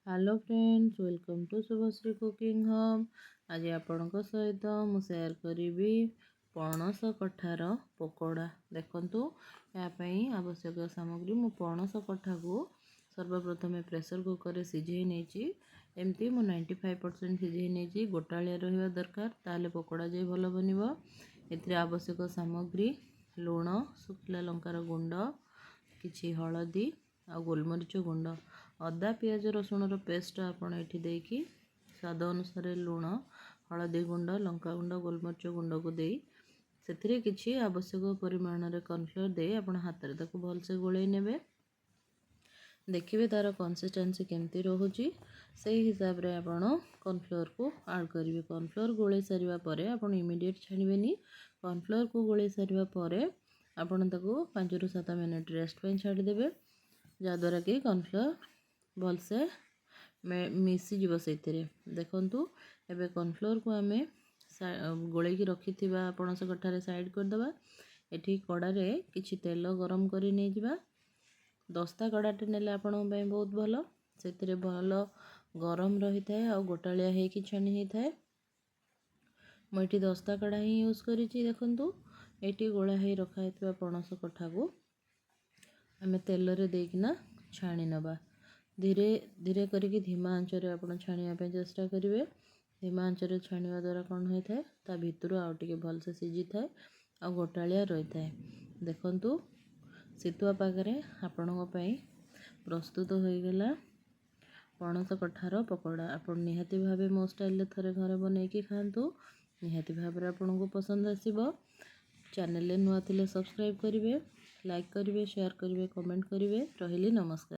Hello friends, welcome to Subhashree cooking home. ଆଜି ଆପଣଙ୍କ ସହିତ ମୁଁ ସେୟାର କରିବି ପଣସ କଠାର ପକୋଡ଼ା। ଦେଖନ୍ତୁ, ଏହା ପାଇଁ ଆବଶ୍ୟକ ସାମଗ୍ରୀ। ମୁଁ ପଣସ କଠାକୁ ସର୍ବପ୍ରଥମେ ପ୍ରେସର୍ କୁକର୍ରେ ସିଝେଇ ନେଇଛି। ଏମିତି ମୁଁ 95% ସିଝେଇ ନେଇଛି। ଗୋଟାଳିଆ ରହିବା ଦରକାର, ତାହେଲେ ପକୋଡ଼ା ଯାଇ ଭଲ ବନିବ। ଏଥିରେ ଆବଶ୍ୟକ ସାମଗ୍ରୀ: ଲୁଣ, ଶୁଖିଲା ଲଙ୍କାର ଗୁଣ୍ଡ, କିଛି ହଳଦୀ ଆଉ ଗୋଲମରିଚ ଗୁଣ୍ଡ, ଅଦା, ପିଆଜ, ରସୁଣର ପେଷ୍ଟ ଆପଣ ଏଠି ଦେଇକି ସ୍ୱାଦ ଅନୁସାରେ ଲୁଣ, ହଳଦୀ ଗୁଣ୍ଡ, ଲଙ୍କାଗୁଣ୍ଡ, ଗୋଲମରିଚ ଗୁଣ୍ଡକୁ ଦେଇ ସେଥିରେ କିଛି ଆବଶ୍ୟକ ପରିମାଣରେ କର୍ଣ୍ଣଫ୍ଲୋର୍ ଦେଇ ଆପଣ ହାତରେ ତାକୁ ଭଲସେ ଗୋଳେଇ ନେବେ। ଦେଖିବେ ତା'ର କନସିଷ୍ଟେନ୍ସି କେମିତି ରହୁଛି, ସେଇ ହିସାବରେ ଆପଣ କର୍ଣ୍ଣଫ୍ଲୋର୍କୁ ଆଡ଼୍ କରିବେ। କର୍ଣ୍ଣଫ୍ଲୋର୍ ଗୋଳେଇ ସାରିବା ପରେ ଆପଣ ଇମିଡ଼ିଏଟ୍ ଛାଣିବେନି। କର୍ଣ୍ଣଫ୍ଲୋର୍କୁ ଗୋଳେଇ ସାରିବା ପରେ ଆପଣ ତାକୁ 5ରୁ 7 ମିନିଟ୍ ରେଷ୍ଟ ପାଇଁ ଛାଡ଼ିଦେବେ, ଯାହାଦ୍ୱାରା କି କର୍ଣ୍ଣଫ୍ଲୋର୍ ଭଲସେ ମିଶିଯିବ ସେଇଥିରେ। ଦେଖନ୍ତୁ, ଏବେ କର୍ଣ୍ଣଫ୍ଲୋର୍କୁ ଆମେ ଗୋଳେଇକି ରଖିଥିବା ପଣସ କଠାରେ ସାଇଡ଼୍ କରିଦେବା। ଏଠି କଡ଼ାରେ କିଛି ତେଲ ଗରମ କରି ନେଇଯିବା। ଦସ୍ତା କଡ଼ାଟେ ନେଲେ ଆପଣଙ୍କ ପାଇଁ ବହୁତ ଭଲ। ସେଥିରେ ଭଲ ଗରମ ରହିଥାଏ ଆଉ ଗୋଟାଳିଆ ହେଇକି ଛାଣି ହେଇଥାଏ। ମୁଁ ଏଠି ଦସ୍ତା କଡ଼ା ହିଁ ୟୁଜ୍ କରିଛି। ଦେଖନ୍ତୁ, ଏଇଠି ଗୋଳା ହେଇ ରଖା ହେଇଥିବା ପଣସ କଠାକୁ ଆମେ ତେଲରେ ଦେଇକିନା ଛାଣି ନେବା। ଧୀରେ ଧୀରେ କରିକି ଧିମା ଆଞ୍ଚରେ ଆପଣ ଛାଣିବା ପାଇଁ ଚେଷ୍ଟା କରିବେ। ଧିମା ଆଞ୍ଚରେ ଛାଣିବା ଦ୍ୱାରା କ'ଣ ହୋଇଥାଏ? ତା ଭିତରୁ ଆଉ ଟିକେ ଭଲସେ ସିଝିଥାଏ ଆଉ ଗୋଟାଳିଆ ରହିଥାଏ। ଦେଖନ୍ତୁ, ଶୀତୁଆ ପାଗରେ ଆପଣଙ୍କ ପାଇଁ ପ୍ରସ୍ତୁତ ହୋଇଗଲା ପଣସ କଠାର ପକୋଡ଼ା। ଆପଣ ନିହାତି ଭାବେ ମୋ ଷ୍ଟାଇଲରେ ଥରେ ଘରେ ବନେଇକି ଖାଆନ୍ତୁ। ନିହାତି ଭାବରେ ଆପଣଙ୍କୁ ପସନ୍ଦ ଆସିବ। ଚ୍ୟାନେଲରେ ନୂଆ ଥିଲେ ସବସ୍କ୍ରାଇବ୍ କରିବେ, ଲାଇକ୍ କରିବେ, ସେୟାର କରିବେ, କମେଣ୍ଟ କରିବେ। ରହିଲି, ନମସ୍କାର।